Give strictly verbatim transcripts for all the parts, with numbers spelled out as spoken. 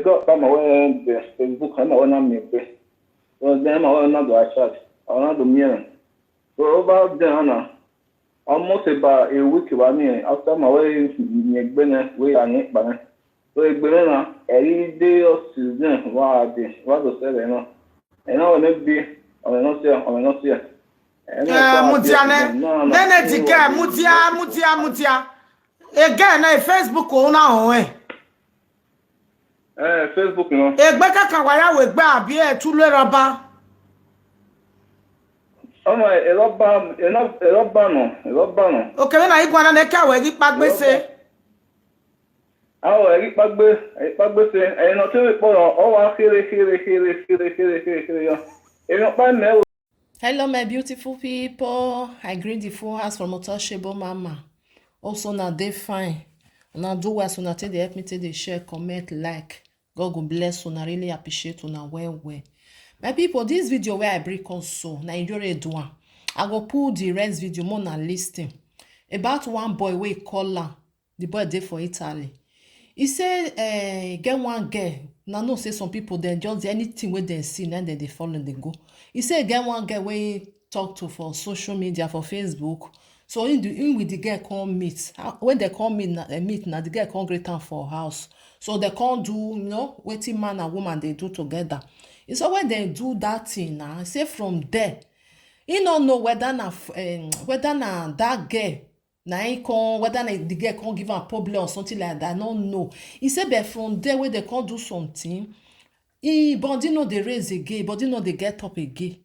Got my way on the Facebook, I'm on my way. So then my way on the chat, on the mirror. So over there now, almost about a week about me after my way in Yegbene, way I need by. So Yegbene now, every day of season, what I did, what to say, you know. And I will not be, I will not say, I will not say. Eh, mutia ne, ne ne dike, mutia, mutia, mutia. Again, na Facebook o na o eh. Eh, Facebook no. Egbe kaka waya we gbe abi e tu le roba. Ọmọ ẹlọba ẹlọba nọ ẹlọba nọ. Okay, na igwa na ne ka we gi pagbe se. Awo ẹ̀rí pàgbé ẹ̀rí pàgbé ṣe ẹ̀yin náà tí ó lè pọ̀ lọ ọ wá kéré kéré kéré kéré kéré kéré kéré yọ. Èmi ọ̀pá mẹ́wò. Hello, my beautiful people. I greet the full house from Otoshebo Mama. Also, now they fine. Now do well, so now take the help me take the share, comment, like. God go bless una. Really appreciate una well well. My people, this video where I bring come so na Iyore Edua. I go pull the rest video more na listen about one boy wey call am. The boy dey for Italy. He say eh, get one girl. Now know say some people dem just dey anything wey dem see na dem dey follow dem go. He say e get one girl wey talk to for social media for Facebook. So him, the, him with the girl come meet. Ah, when they come meet, na, eh, meet na the girl come greet am for house. So they come do, you know, wetin man and woman dey do together. He say when they do that thing na, he say from there, he no know whether na f- um, whether na that girl na him come, whether na the girl come give am problem or something like that, I no know. He say but from there wey they come do something, him body no dey raise again, him body no dey get up again.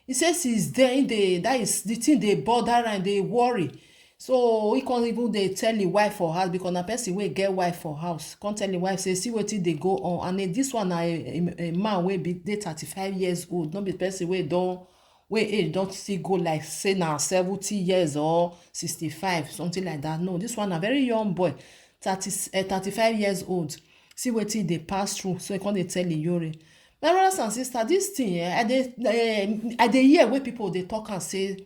He say since then him dey, that is the thing dey bother am, dey worry. So he come even dey tell him wife for house, because na person wey get wife for house, come tell him wife say see wetin dey go on. And eh, this one na a, a, a man wey be dey thirty-five years old, no be person wey don wey age don still go like say na seventy years or sixty-five, something like that. No, this one na very young boy, thirty, eh, thirty-five years old. See wetin e dey pass through, so e come dey tell Iyore. My brothers and sisters, this thing eh, I dey eh, I dey hear wey people dey talk am say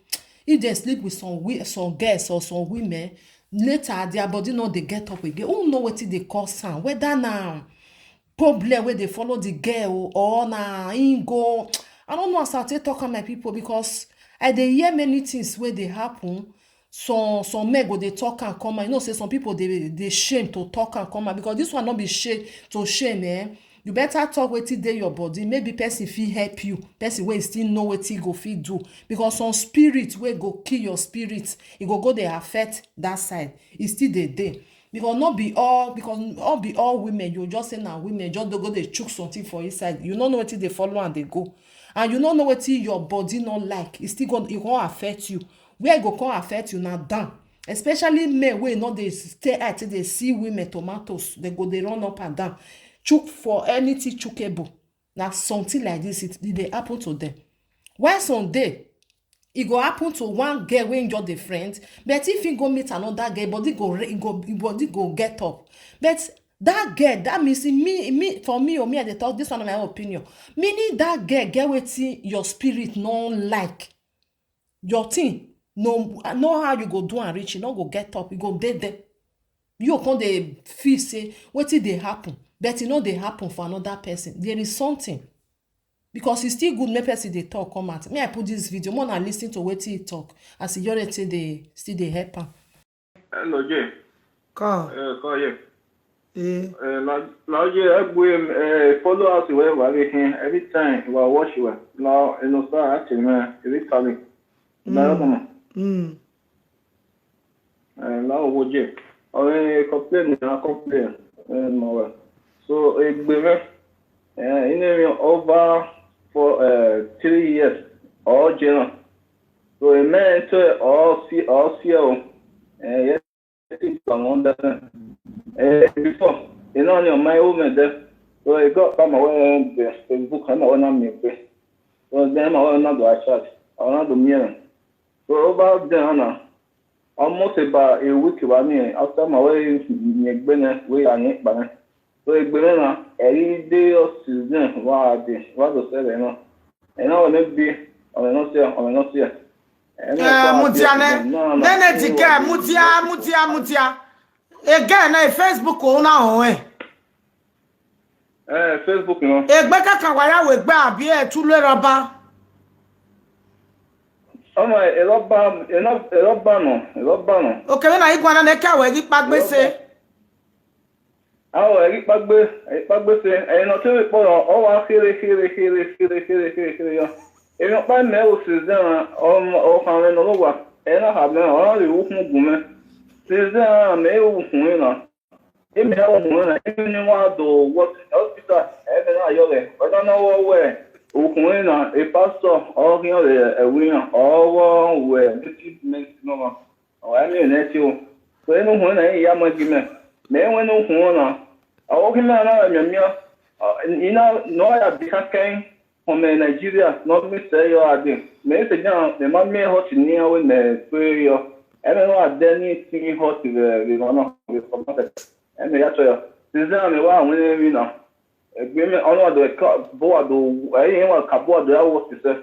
if dem sleep with some wi- some girls or some women, later their body no dey get up again. Who know wetin dey cause am? Whether na problem wey dey follow the girl o, or na him go, I no know as I take talk am, my people, because I dey hear many things wey dey happen. Some some men go dey talk am come out. You know say some people dey dey shame to talk am come out, because this one no be shame to shame eh. You better talk wetin dey your body, maybe person fit help you, person wey still know wetin e go fit do, because some spirit wey go kill your spirit, e go go dey affect that side, e still dey dey. Because no be all, because no be all women you just say na women just dey go dey chook something for inside, you no know wetin dey follow and dey go, and you no know wetin your body no like, e still go e go affect you. Where e go come affect you na down, especially men wey no dey stay eye take dey see women tomatoes, dem go dey run up and down, chook for anything chookable. Na something like this it e dey happen to them. Why some day e go happen to one girl wey just dey friend, but if he go meet another girl, body go re- e go e body go get up. But that girl, that means say me me for me or me I dey talk, this one na my own opinion, meaning that girl get wetin your spirit no like. Your thing no know how you go do and reach, you no go get up, you go dey there. You come dey feel say wetin dey happen, but e no dey happen for another person. There is something, because e still good make person dey talk come out. Me I put this video, more na listen to wetin he talk, as e already dey still dey help am. Hello, Jay. Call. Uh, call, yeah. Eh. Uh, now, now, Jay, I go him, uh, follow us wherever we can. Every time we are watch you. Now, you know, start acting, man. Every time. Now, come on. Mm. Uh, now, what, Jay? Or uh, complain, now complain. Uh, no, well. So, uh, we, uh, in a over for uh, three years or general. So, a man to all see, all see, oh, uh, yes, I think I understand. Uh, before, you know, your my woman there. So, I got from my way on the Facebook, I'm on my way. So, then I want to do a chat. I want to do mirror. So, over there now, almost about a week about me after my way in Yegbene, way I need by. So Yegbene now, every day of season, what I did, what to say, you know. And now, maybe, I will not say, I will not say. Eh, mutia ne, ne ne dike, mutia, mutia, mutia. Again, na Facebook o na o eh. Eh, Facebook no. Egbe kaka wa ya we gbe abi e tu le roba. Ọmọ, ẹ lọ bá, ẹ lọ, ẹ lọ bá nù, ẹ lọ bá nù. Okay, when I go na ne ka we gi pagbe se. Àwọn ẹ̀rí pàgbé, ẹ̀rí pàgbé ṣe, ẹ̀yin náà tí ó rí pọ̀ lọ, ọ wá kéré, kéré, kéré, kéré, kéré, kéré, kéré yọ. Èmi ọ̀pá mẹ́wò sí zẹ́ran, ọmọ, ọkàn rẹ̀ náà ló wà, ẹ̀yin náà hà mẹ́rin, ọ̀rọ̀ rẹ̀ wúkún gùn mẹ́. Sí zẹ́ran, mẹ́wò hùn rẹ̀ náà. Èmi náà wò hùn rẹ̀ náà, èmi ni wọ́n á dò wọ́ sí hospital, ẹ̀mí náà yọ rẹ̀, ọjọ́ náà wọ́ wẹ̀, òkùn rẹ̀ náà, a pastor, ọ̀rọ̀ kí wọ́n rẹ̀ ẹ̀wí náà, ọ̀rọ̀ wẹ̀, méjì, méjì náà. Ọ̀rẹ́ mi ò nẹ́tí o. Pé inú hùn náà yìí yá mọ́ igi mẹ́. Mẹ́ wọ́n inú hùn náà. Àwọn kí mẹ́rin náà mìíràn mìíràn. Iná náà yà bí kákẹ́yìn. Ọmọ Nàìjíríà náà mi sẹ́ yọ adé. Mẹ́ ṣe jẹ́ àwọn mẹ́ máa mí hot ní àwọn mẹ́ pé yọ. Ẹ̀mẹ́ náà dẹ́ ní tí hot rẹ̀ rẹ̀ wọn náà rẹ̀ kọ́ mọ́tẹ̀. Ẹ̀mẹ́ yàtọ̀ yọ. Ṣèṣẹ́ àmì wá àwọn ẹ̀mí náà. Ẹgbẹ́ mi ọ̀nà àdó ẹ̀ka bó àdó ẹ̀yìn wà ká bó àdó yà wọ́ ṣiṣẹ́.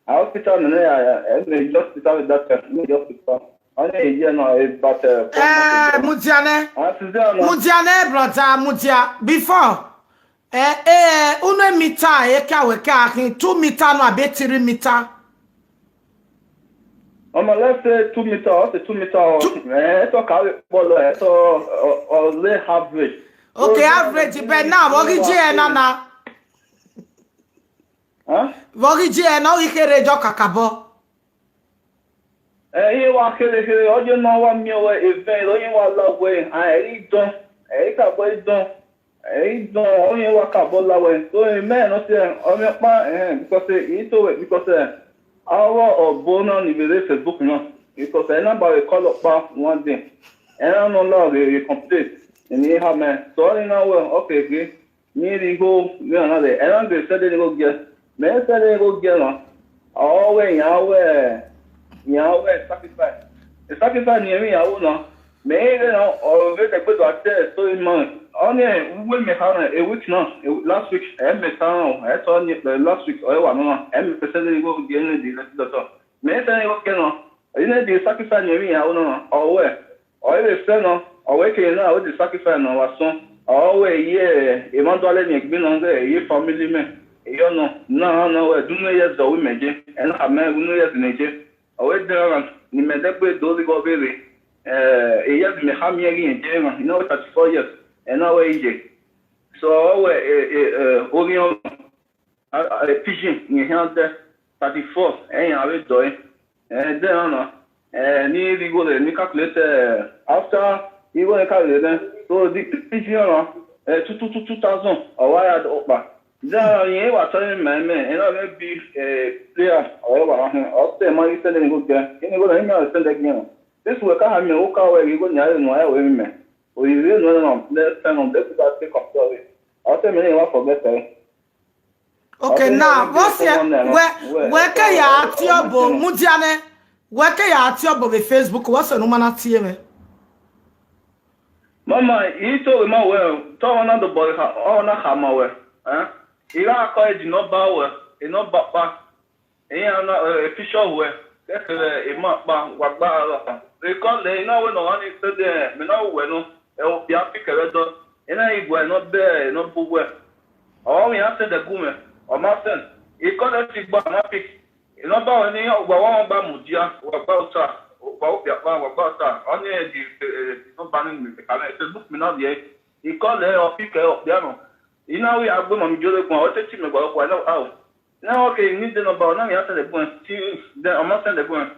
Hospital nínú yà yà ẹ̀ ní just hospital with that time ní just hospital. Wọ́n ní èyí ẹ̀ náà ẹ̀ bá tẹ̀. Eh, Mudiane. Àwọn ti dé ọ̀nà. Mudiane, brother, Mudia. Before, eh, eh, unu meter, eh, ka we ka akin two meter no abe three meter. Ọmọ, let's say two meter or say two meter or ẹ̀ tọ́ kàwé pọ̀ lọ ẹ̀ tọ́ ọ̀ lé average. Okay, average, but now, what is it, na na? Huh? What is it, na? Ikere jo kakabo. Ẹ̀yin wa kéré-kéré, ọjọ́ náà wá mi ọwọ́ event, ọyẹ́ wa lọ́wọ́ ẹ̀, àìrí dán, ẹ̀rí kàbọ̀ dán, ẹ̀rí dán, ọyẹ́ wa kàbọ̀ lọ́wọ́ ẹ̀. So, ẹ̀ mẹ́rin náà ti ẹ̀, ọmọ pa ẹ̀, because ẹ̀, èyí tó wẹ̀, because ẹ̀, ọwọ́ ọ̀bọ náà ní ìbéèrè Facebook náà, because ẹ̀ náà bá rẹ̀ kọ́ lọ pa one day, ẹ̀ náà nọ lọ́ọ̀ rẹ̀ rẹ̀ complete, ẹ̀ ní ha mẹ́, so ọ́ ní náà wẹ̀, okay, okay. Ni rigo mi ana de. Ena de sede ni go ge. Me sede ni go ge na. Awe yan we, yan we sacrifice. E sacrifice ni mi yawo na. Me ire na o ve de gbedo ate so in man. Oni we me ha na a week na. Last week e me ta na. E so ni last week o wa na. E me sede ni go ge ni di doctor. Me sede ni go ge na. Ina di sacrifice ni mi yawo na. Awe. Ọ̀rẹ́ rẹ̀ fẹ́ náà, ọ̀rẹ́ kejì náà ó di sacrifice náà wá sán. Ọ̀rẹ́ yìí ẹ̀ ìmọ̀dọ́lẹ̀ ní ẹ̀gbẹ́ náà rẹ̀ èyí family mẹ́. Èyí ọ̀nà náà náà wẹ̀ dúnú yẹ zọ̀ wí mẹ́jẹ. Ẹ̀nà àmẹ́ dúnú yẹ zì mẹ́jẹ. Ọ̀rẹ́ dẹ́rẹ́ rà ní mẹ́dẹ́gbẹ́ dórí gọ́ béèrè. Èyí ẹ̀zì mẹ́ hàmì ẹ̀rí yẹn jẹ́ rà. Iná wẹ̀ thirty four years. Ẹ̀nà wẹ̀ ìjẹ́. So ọ̀rẹ́ orí ọ̀nà. Pidgin ní hẹ́n dẹ́ thirty four ẹ̀yìn àwẹ̀ dọ̀ ẹ̀. Ẹ̀ dẹ́ ọ̀nà. Ẹ̀ ní rigo rẹ̀ ní calculate ẹ̀ after rigo rẹ̀ calculate ẹ̀ so the Pidgin ọ̀nà ẹ̀ two two two two thousand ọ̀wá yà ọ̀pá. Dẹ́ ọ̀nà yẹn wà tọ́lẹ̀ mẹ́mẹ́ ẹ̀ náà fẹ́ bí ẹ̀ player ọ̀rẹ́ wà hàn ọ̀tẹ̀ máa yí sẹ́lẹ̀ ní gbogbo ẹ̀ kí ni gbogbo ẹ̀ ní mìíràn sẹ́lẹ̀ gbìyànjú. This way ká hàmì ó ká wẹ̀ rigo ní àyè nù ayẹ̀wò mi mẹ́. Òyìnbó nù ẹ̀ nà lẹ́sẹ̀ nù bẹ́ẹ̀ kú bá ṣe kọ̀ọ̀tọ̀ rẹ̀ ọ̀tẹ̀ mi ní ìwà fọ̀gbẹ́sẹ̀ rẹ̀. Okay, now, what's here? Where, where can you atiobo, Mudiane? Where can you atiobo with Facebook? What's the number na T M? Mama, he told him well. Tell one of the boy, oh, not hammer well. Eh? He got called the number well. He not back back. He and a fisher well. That's a man back, what back. They call the, you know, when the one is there, you know, when no, it will be a pick a red dot. You know, he will not bear, not book well. Or we have to the woman, or Martin. He called us to back, not pick. Ina ba wani ya ugba wa ba mu dia wa ba uta wa o bia ba wa ba uta oni e di no ba ni mi ka na Facebook mi na die. He call e o pick e o bia no. Ina we agbe mo mi jole kun o te ti me gba ko na awo. Na okay ni de no ba na mi ase de kun ti de o ma se de kun.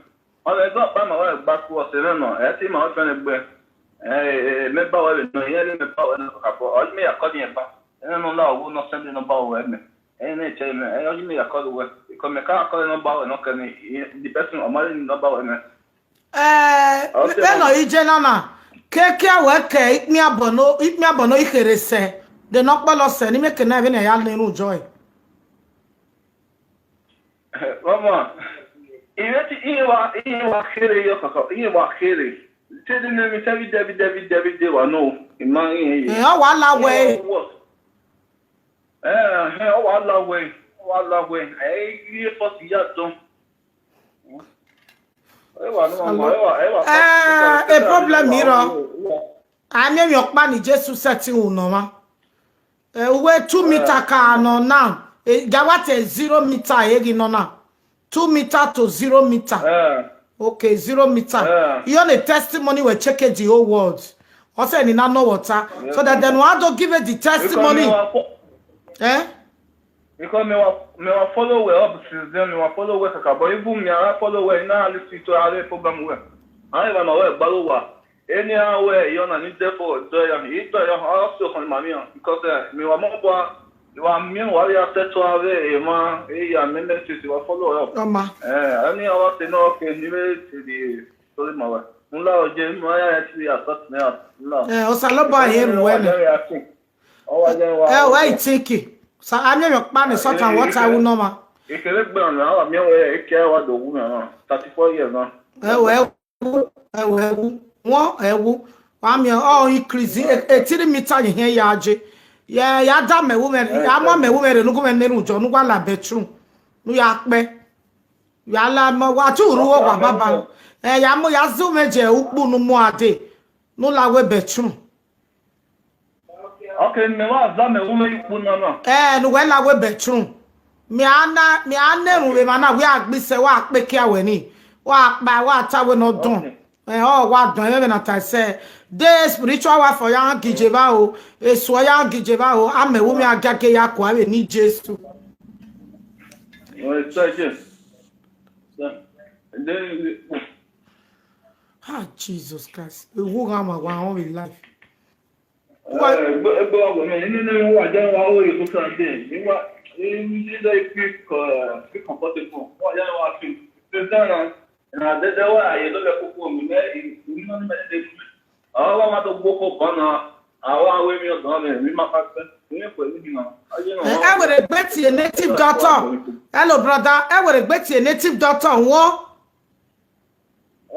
O le go pa ma wa gba ku o se na no e ti ma o fe ne gbe. Eh, me ba wa le no ye le me ba wa no ka bo o mi ya ko ni e ba. E no la o no se de no ba o e me. Ene cheme, e oji mi akọrọ we. Iko me ka akọrọ no ba we no kani the person o mari no ba we me. Eh, me no ije na na. Ke ke we ke ikmi abono, ikmi abono ikere se. De no polo se ni me ke na be na ya ni ru joy. Mama, iwe ti iwa iwa kere yo kaka, iwa kere. Te de ne mi tabi dabi dabi dabi de wa no. Ima iye. Eh, o wa la we. Ẹ ẹ ọ wà láwẹ, ọ wà láwẹ, ẹ yí fọsí yàtọ̀. Ẹ wà ní ọmọ ẹ wà ẹ wà. Eh, a problem here. Ami mi okpa ni Jesu setting unoma. Eh, uwe two meter ka nọ now. Eh, gawate zero meter egi nọ now. Two meter to zero meter. Eh, Okay, zero meter. Yeah. You on a testimony will check it the whole world. Also, in another water. So that then we have to give it the because testimony. Me wa fo- Eh? because me wa me wa follow we up since then, me wa follow we kaka, but even me I follow we now, listen to our program we. I even know we follow we. Anyhow we you na need there for do ya. He do ya also on mami because eh, me wa mo bo you are me wa ya set to have e ma e ya me me to wa follow up. Oma. Eh, any hour say no okay, ni me to the story my way. Nla oje mo ya ya ti ya sort me out. Nla. Eh, osaloba here when. Oh, I don't Eh, why you think it? So I'm your pan is sort and what I will know ma. Ekele gbọ́n àwọn àmì ọ̀rẹ́ eke wa do wu na thirty four years na. Eh, well, eh, well, one, eh, wo. I'm your all increasing. A three meter in here, yaje. Yeah, ya da me woman. Ya mo me woman. No go me neru jo. No go la bedroom. No ya pe. Ya la mo wa tu ruo wa baba. Eh, ya mo ya zo me je ukpu no mo ade. No la we bedroom. Okay, me wa za me wo me ikpu na na. Eh, no we la we bedroom. Mi ana mi ana ru we mana we agbise wa pe ki awe ni. Wa pa wa ta we no don. Eh, oh, wa don we na ta se. De spiritual wa for ya gije ba o. E so ya gije ba o. Ame wo mi agage ya ko awe ni Jesu. Oh, it's like this. So, and then Ah, Jesus Christ. We who am I want with life. Egbe egbe wa gbẹmí nínú ní wà jẹ́ wa ó yẹ kó sọ àti ẹ̀ níwá ní ní ní quick quick comfortable wà jẹ́ wa fi fi dáná ìrìn àdẹ́dẹ́ wà àyè ló lẹ kókó mi mẹ́ ìrìn náà ní mẹ́rin lẹ́nu mẹ́. Àwọn wa máa tó gbókò bá náà àwọn awé mi ọ̀dọ́ mi mi máa ká pẹ́ mi pẹ̀lú mi náà. Ayé náà Eh, I would have bet you a native doctor. Hello, brother. I would have bet you a native doctor. What?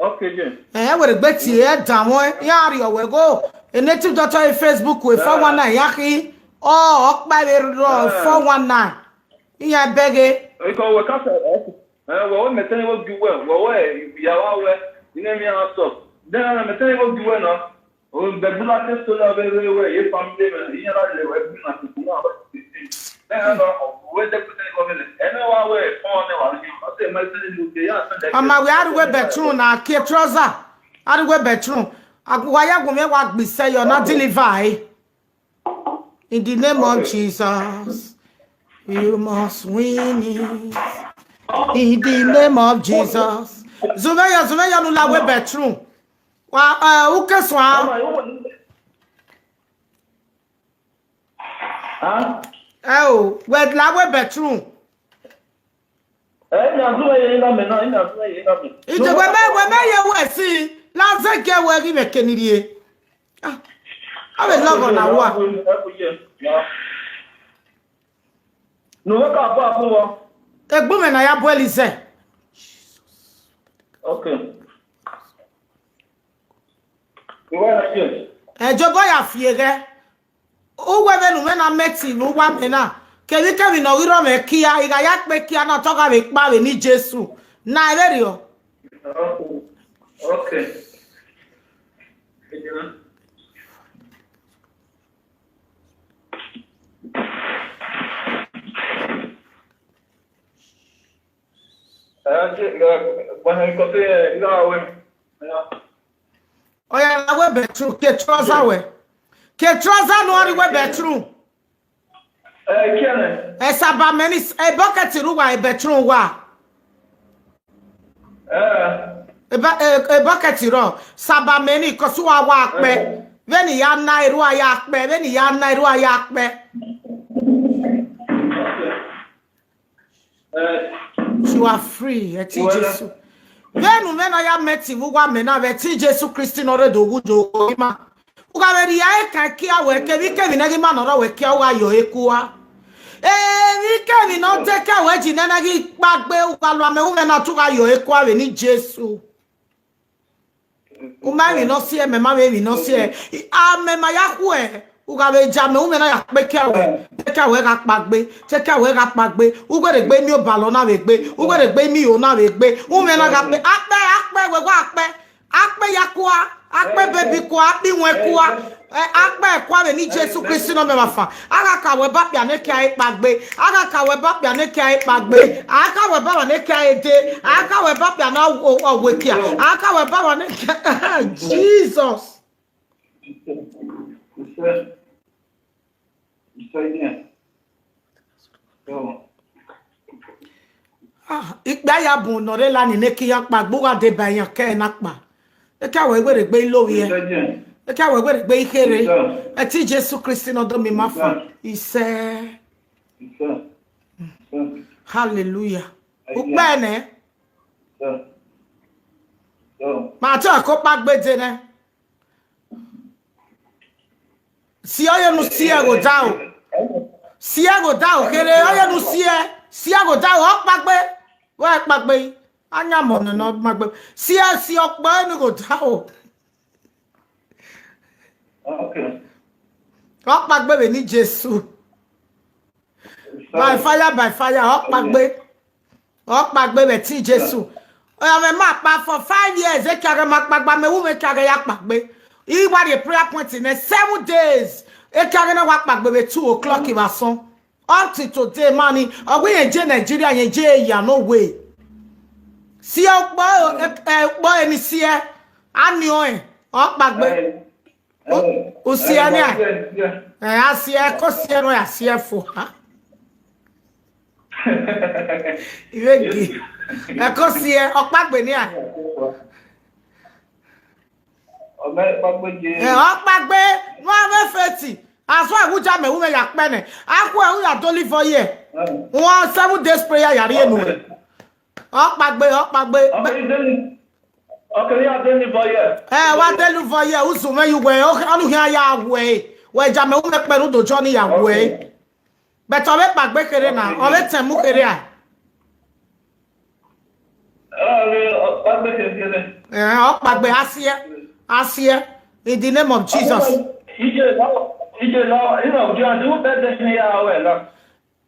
Okay, Jim. Eh, I would have bet you a damn one. Yeah, you will go. A native doctor in Facebook with four one nine. Yaki. Oh, up by the road, four one nine. Yeah, beg it. Because we can't say, eh, well, we maintain what you well, well, where you are, where you know me and stuff. Then I maintain what you well now. Oh, the Bula test to love everywhere, your family, you know, like, we not to do now. Then I know where the government, anywhere, where, phone, I say, my son, you, they are, Ama we had to wear bedroom now. Kill trouser. Had to wear bedroom. Aguwaya gume wa gbise, you're not deliver. Eh? In the name of Jesus, you must win it. In the name of Jesus. Zumeya, Zumeya, no la we bedroom. Wa, uh, uke swa. Huh? Eh, oh, we la we bedroom. Eh, ina zuwa yeye na mena, ina zuwa yeye na mena. Ije we me, we me ye we si. La zege we gi me kenirie. Ah. Awe logo na wa. No, we ka ba ko wa. Egbu me na ya bu elize. Okay. Wa na je. Eh, jogo ya fiege. Uwe venu me na meti, uwa me na. Kevi kevi no giro me kia, iga ya pe kia na toga ve pa ve ni Jesu. Na everio. Okay. Eh, je, ga, ba ko te, ga we. Oya, la we bedroom, ke trouser we. Ke trouser no ari we bedroom. Eh, kene. E saba meni, e bucket ru wa, e bedroom wa. Eh. E ba, e, e bucket ro. Saba meni, kosu wa wa pe. Veni ya na iru a ya pe, veni ya na iru a ya pe. Eh. You are free, eti Jesu. Venu me na ya meti vuga me na veti Jesu Kristi no re do gu jo ima. Uga veri ya e ka kia we ke vi ke vi na gi ma no ro we kia wa yo ekua. E vi ke vi no te ka we ji na na gi pagbe uga lo me u me na tu ga yo ekua ve ni Jesu. Uma mi no sie me ma we mi no sie. A me ma ya ku e. Uga ve ja me u me na ya pe kia we. Te kia we ga pagbe. Te kia we ga pagbe. Ugwe re gbe mi o ba lo na ve gbe. Ugwe re gbe mi o na ve gbe. U me na ga pe. Ape ape we wa ape. Akpe ya kwa, akpe baby kwa, akpe nwe kwa. Eh, akpe kwa be ni Jesu Kristi no me mafa. Aga ka we ba pia ne kia e pagbe. Aga ka we ba pia ne kia e pagbe. Aga we ba ne kia e de. Aga we ba pia na o, o we kia. Aga we ba ne kia. Jesus. Ah, ikpe ya bu no re la ni ne ki ya kpa gbuga de ba yan ke na kpa. E ka we were gbe ilo ye. E ka we were gbe ikere. E ti Jesu Kristi no do mi mafa. Ise. Hallelujah. Ukpe ne. Ma to ko pagbe de ne. Si oye nu si e go da o. Si e go da o kere oye nu si e. Si e go da o, o pagbe. We pagbe. Anya mo no no pagbe. Si e si o pe nu go da o. Okay. O pagbe be ni Jesu. By fire, by fire, o pagbe. O pagbe be ti Jesu. Oya me ma pa for five years, e kare ma pagba me wu me kare ya pagbe. I wa the prayer point in seven days. E kare na wa pagbe be two o'clock i wa son. Up to today, money. O we ye je Nigeria, ye je ya no way. Si o po e po e ni si e. Ani o e. O pagbe. O si e ni a. Eh, a si e ko si e no ya si e fo. Iwe gi. E ko si e o pagbe ni a. Ọmọ ẹ pàgbé jẹ. Eh, o pagbe. No ave feti. Aso e wuja me wu me ya pe ne. Aku e wu ya doli vo ye. One seven days prayer ya ri enu. O pagbe, o pagbe. Ọkẹ yìí dé ní ọkẹ yìí adé ní bọyẹ. Eh, wa delu vo ye uzu me yu we. O anu ya ya we. We ja me wu me pe nu do jo ni ya we. But o be pagbe kere na. O be temu kere a. Ẹ ẹ pàgbé kékeré. Eh, o pagbe asie. Asie. In the name of Jesus. Ìjẹ náà ìjẹ náà iná òjò àti wọ́n bẹ́ẹ̀ tẹ̀sí ní yàrá wẹ̀ lọ.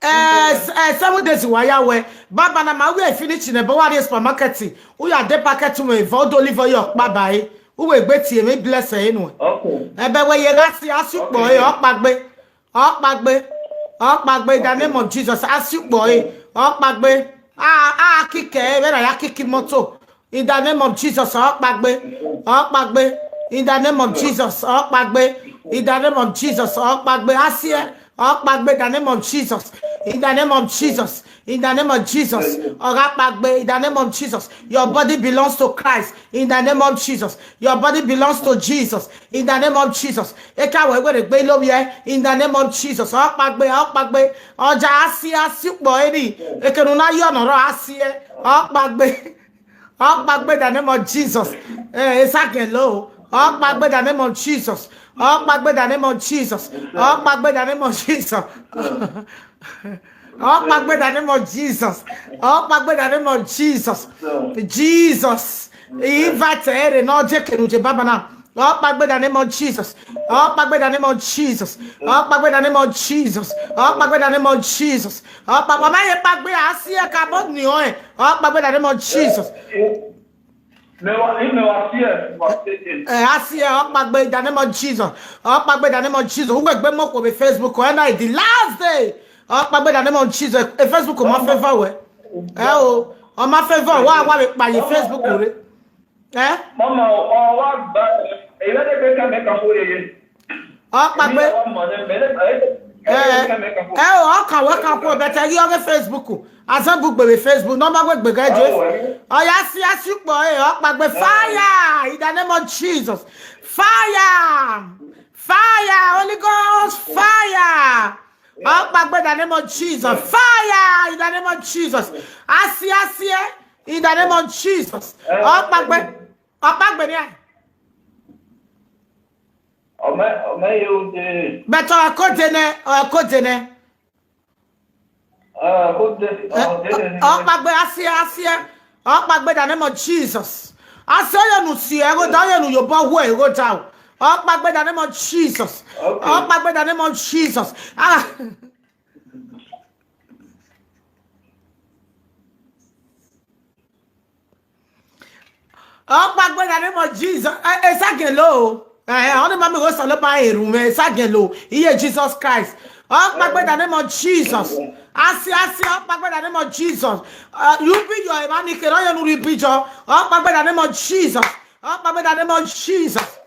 Eh, s- eh, seven days wa ya we. Baba na ma we finish ne bo wa the supermarket. U ya de packet we vo do live yo pa ba e. U we gbe ti e me bless e nu. Okay. Ebe we ye ga si asu po e o pagbe. O pagbe. O pagbe in the name of Jesus. Asu po e. O pagbe. Ah, ah, kike e, we na ya kiki moto. In the name of Jesus, o pagbe. O pagbe. In the name of Jesus, o pagbe. In the name of Jesus, o pagbe. Asie. O pagbe in the name of Jesus. In the name of Jesus. In the name of Jesus. O pagbe in the name of Jesus. Your body belongs to Christ. In the name of Jesus. Your body belongs to Jesus. In the name of Jesus. E ka we we gbe lo ye. In the name of Jesus. O pagbe, o pagbe. Oja asi asi po eri. E ke nu na yo no ro asie. O pagbe. O pagbe in the name of Jesus. Eh, it's again low. O pagbe in the name of Jesus. O pagbe in the name of Jesus. O pagbe in the name of Jesus. O pagbe in the name of Jesus. O pagbe in the name of Jesus. Jesus. Invite ere no je kenu je baba na. O pagbe in the name of Jesus. O pagbe in the name of Jesus. O pagbe in the name of Jesus. O pagbe in the name of Jesus. O pagbe ma ye pagbe asie ka bo ni o e. O pagbe in the name of Jesus. Mẹwàá ní mẹwàá sí ẹ wà kéde. Eh, asie, o pagbe in the name of Jesus. O pagbe in the name of Jesus. Who will be more with Facebook or night the last day. O pagbe in the name of Jesus. E Facebook o ma favor we. Eh o. O ma favor wa wa we pa ye Facebook re. Eh? Mama ọ wá gbà èyí lẹ́dẹ̀ pé ká mẹ́ka fún yẹyẹ. O pagbe. Ọmọ rẹ mẹ́lẹ́ ká Eh, eh, o ka we ka ko bete gi oge Facebook. Asan bu gbe Facebook. No ma gbe gbe ga je. O ya si asi po e, o pagbe fire in the name of Jesus. Fire. Fire, Holy Ghost, fire. O pagbe in the name of Jesus. Fire in the name of Jesus. Asi asi e, in the name of Jesus. O pagbe. O pagbe ni a. Ọmọ ọmọ yẹ o de. But o ko de ne, o ko de ne. Ah, kó de ọmọ de ne. O pagbe asie asie. O pagbe in the name of Jesus. Asie ye nu si e go da ye nu yo bo wo e go da o. O pagbe in the name of Jesus. O pagbe in the name of Jesus. Ah. Okpagbe in the name of Jesus. Eh, eh, sagelo. Eh, eh, only mommy go solo by a room. Eh, sagelo. Iye Jesus Christ. Okpagbe in the name of Jesus. Asi, asi, Okpagbe in the name of Jesus. Uh, you be your man, you cannot you be your. Okpagbe in the name of Jesus. Okpagbe in the name of Jesus.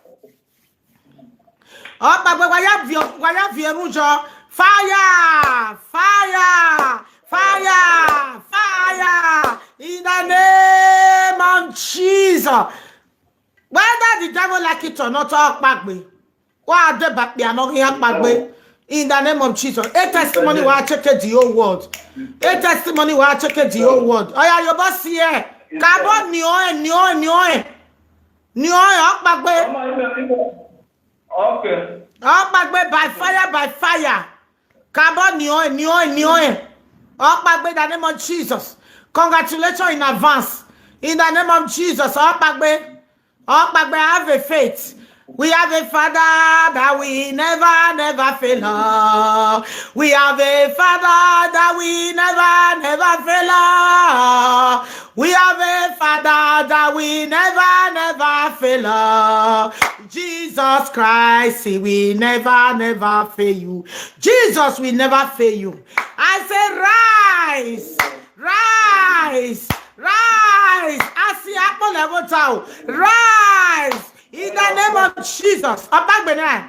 Okpagbe waya vie waya vie rujo. Fire! Fire! Fire! Fire! In the name of Jesus. Whether the devil like it or not, Okpagbe. Why are they back there? Not here, Okpagbe. In the name of Jesus. A testimony will check the whole world. A testimony will check the whole world. Oh yeah, your boss here. Carbon, nioe, nioe, nioe. Nioe, Okpagbe. Okay. Okpagbe by fire, by fire. Carbon, nioe, nioe, nioe. Okpagbe in the name of Jesus. Congratulations in advance. In the name of Jesus. Okpagbe. Okpagbe, have a faith. We have a father that we never, never fail. Oh. We have a father that we never, never fail. Oh. We have a father that we never, never fail. Oh. Jesus Christ, he will never, never fail you. Jesus will never fail you. I say, rise, rise, rise. I see apple level town. Rise in the name of Jesus. Okpagbe na.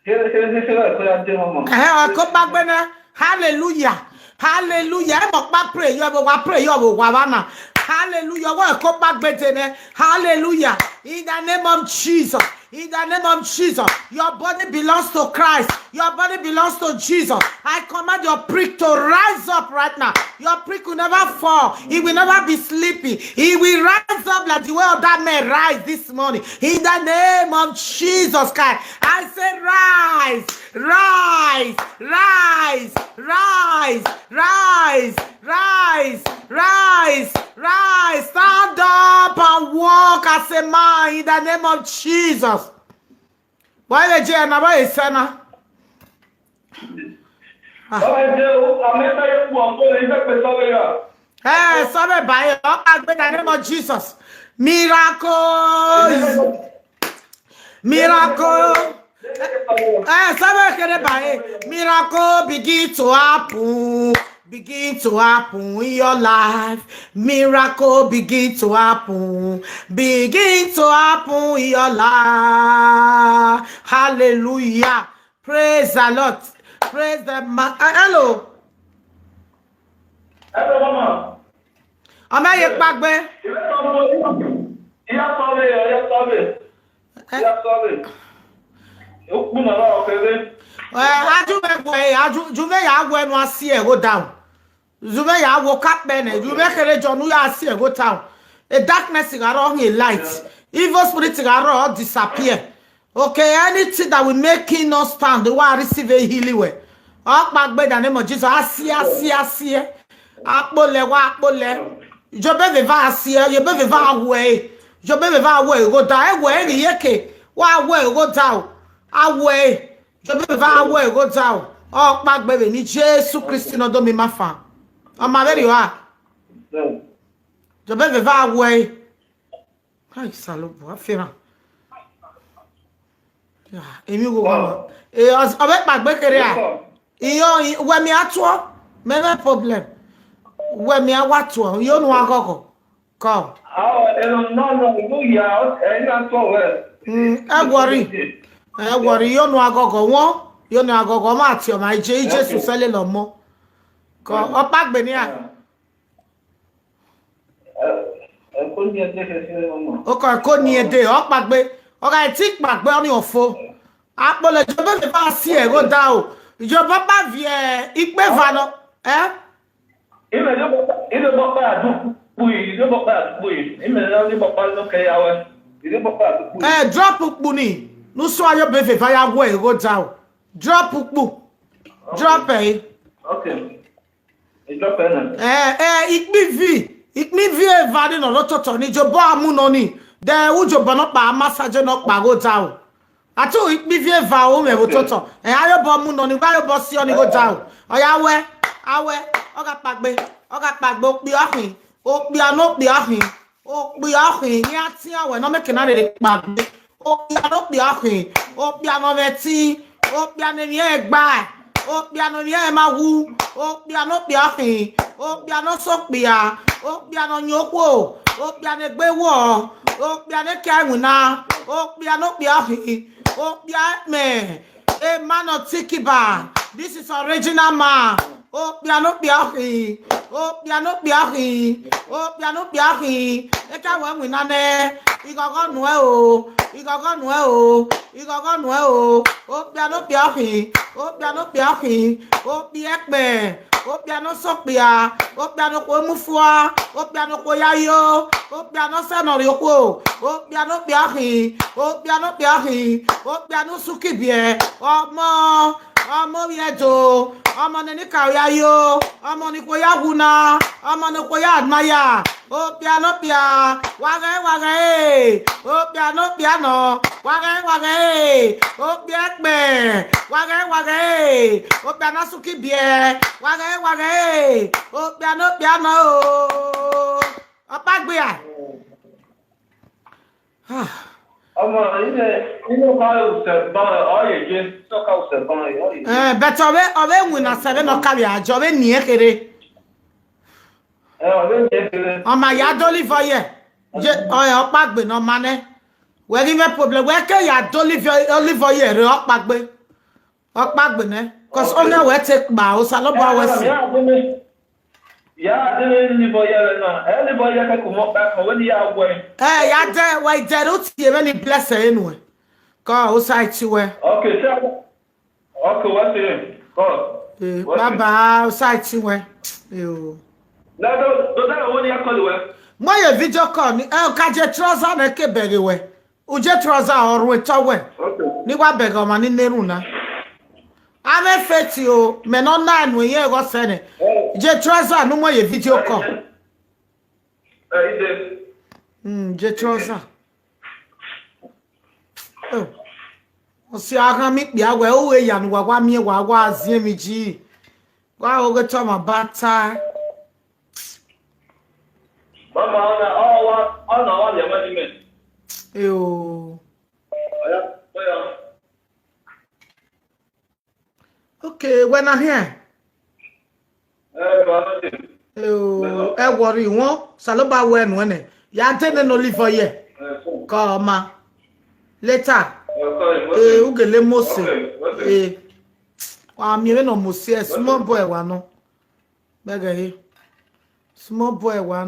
Ṣé ṣé ṣé ṣé báyìí kó yá dé wọn mọ̀? Ẹ̀hẹ́, Okpagbe na. Hallelujah. Hallelujah. Ẹ mọ̀ pa pray yọ bó wa pray yọ bó wa wa na. Hallelujah. Wọ́n Okpagbe tẹ̀ nẹ. Hallelujah. In the name of Jesus. In the name of Jesus. Your body belongs to Christ. Your body belongs to Jesus. I command your prick to rise up right now. Your prick will never fall. He will never be sleeping. He will rise up like the way of that man rise this morning. In the name of Jesus Christ, I say, rise, rise, rise, rise, rise, rise, rise, rise. Stand up and walk as a man in the name of Jesus. Why the J N? Why is Sana? Baba, jẹ́ o, àmì ẹ̀ka yẹn kú ọ̀gbọ́n rẹ̀, ìfẹ́ pẹ̀ sọ́wọ́ yà. Ẹ sọ́bẹ̀ báyìí, Okpagbe in the name of Jesus. Miracles. Miracle. Ẹ sọ́bẹ̀ kéde báyìí. Miracle begin to happen. Begin to happen in your life. Miracle begin to happen. Begin to happen in your life. Hallelujah. Praise the Lord. Praise the ma- uh, hello. Hello, mama. Am I Okpagbe? Ìwé kan mo ní. Ìyá sọ mi, ìyá sọ mi. Eh? Ìyá sọ mi. Ó kún màmá ọ̀fẹ́ mi. Eh, aju me gwe, aju jume ya gwe no asie go down. Jume ya wo kapene, jume kere jonu ya asie go down. A darkness ga ro a light. Evil spirit ga ro disappear. Okay, anything that will make him not stand, the one receive a healing way. Okpagbe in the name of Jesus. Asie, asie, asie. Akpole wa akpole. Jobe veva asie, jobe veva awe. Jobe veva awe go da. Ewe ni yeke. Wa awe go da. Awe. Jobe veva awe go da. Okpagbe ni Jesu Christ no do mi mafa. Ama very wa. Jobe veva awe. Ai, salobo, afira. Ya, emi go wa. E, Okpagbe kere a. Iyo, i- we mi atuo. Me no problem. We mi awatuo. Iyo no agogo. Come. Ah, eh, no, no, no, no, yeah, eh, you are so well. Mm, e worry. E worry, iyo no agogo won. Iyo no agogo ma ti o ma ije ije su sele lo mo. Come, Okpagbe ni a. Ẹ kó ní ẹgbẹ́ ṣe ṣe ọmọ. Ó kọ́ kó ní èdè, Okpagbe. Ọ̀gá ẹ̀ tí pàgbé ọ́ ní òfo. Apollo ìjọba lè bá sí ẹ̀rọ dá o. Ìjọba bá fi ẹ̀ ìpè va lọ. Ẹ́? Ilé ìjọba ilé ìjọba àdúgbò yìí, ìjọba àdúgbò yìí. Ilé ìjọba àdúgbò yìí. Ìjọba àdúgbò yìí. Ẹ drop kpu ni. Nusu ayọ̀ bẹ́ẹ̀ fẹ́ fáyà wọ ẹ̀rọ dá o. Drop kpu. Drop ẹ̀. Okay. Ìjọba náà. Eh, eh, ikpivi, ikpivi evani no no toto ni jobo amu no ni. De u jobo no pa masaje no pa go down. Atu ikpivi eva o me go toto. Eh, ayo bo mu no ni, ayo bo si oni go down. Oya we, awe, oga pagbe, oga pagbe okpi ohin. Okpia no kpia hin. Okpia hin. Ni atia we no make na de kpagbe. Okpia no kpia hin. Okpia no veti. Okpia ne mi egba. Okpia no mi emawu. Okpia no kpia hin. Okpia no sokpia. Okpia no nyokwo. Okpia ne gbewo. Okpia ne kewuna. Okpia no kpia hin. Okpia me. A man of Tikiba. This is original man. Okpia no kpia hin. Okpia no kpia hin. Okpia no kpia hin. Eka we wina ne. Igogo nu e o. Igogo nu e o. Igogo nu e o. Okpia no kpia hin. Okpia no kpia hin. Okpia ekpe. Okpia no sokpia. Okpia no kwo mufua. Okpia no kwo yayo. Okpia no se no riokwo. Okpia no kpia hin. Okpia no kpia hin. Okpia no sukibie. Omo. Omo viejo. Omo ne ni ka yayo. Omo ni kwo yaguna. Omo ni kwo ya admire. Okpia no kpia. Wage wage. Okpia no kpia no. Wage wage. Okpia ekpe. Wage wage. Okpia no sukibie. Wage wage. Okpia no kpia no. Opagbe a. Ah. Ọmọ ilẹ̀ inú ká òsè bọ́n ọ̀yẹ̀ jẹ́ sọ́ka òsè bọ́n ọ̀yẹ̀. Eh, but ọbẹ̀ ọbẹ̀ win na seven no carry ajo ọbẹ̀ ni ekere. Ẹ ọ̀rẹ́ mi ẹ̀ bẹ̀rẹ̀. Ọmọ ya dolive oye. Je oye opagbe no mane. We give me problem. We ke ya dolive olive oye re opagbe. Opagbe ne. Cause only we take ba o saloba we si. Ya dele olive oye re na. Olive oye ke kumo back when ya we. Eh, ya de we de ru ti e many bless enu. Ko o sai ti we. Okay, so okay, what's it? Go. Eh, baba o sai ti we. Yo. Na do do that one ya call we. Mo ye video call ni eh ka je trouser na ke bere we. Uje trouser oru eto we. Okay. Ni wa bere o ma ni neru na. Ame feti o, me no na nu ye go sene. Je trouser nu mo ye video call. Eh, ide. Mm, je trouser. Oh. O si aga mi kpia we o we ya nu wa wa mi wa wa zie mi ji. Wa o ge to ma bata. Mama, ona o wa ona wa le ma ni me. Yo. Oya, oya. Okay, when I here. Eh, ba na de. Yo, e worry won. Saloba we nu ne. Ya de ne no live here. Eh, so. Ko ma. Later. Eh, sorry, what Eh, thing? Ugele Mose. Okay, what thing? Eh. Wa mi we no Mose, eh, small boy wa no. Bega he. Small boy wa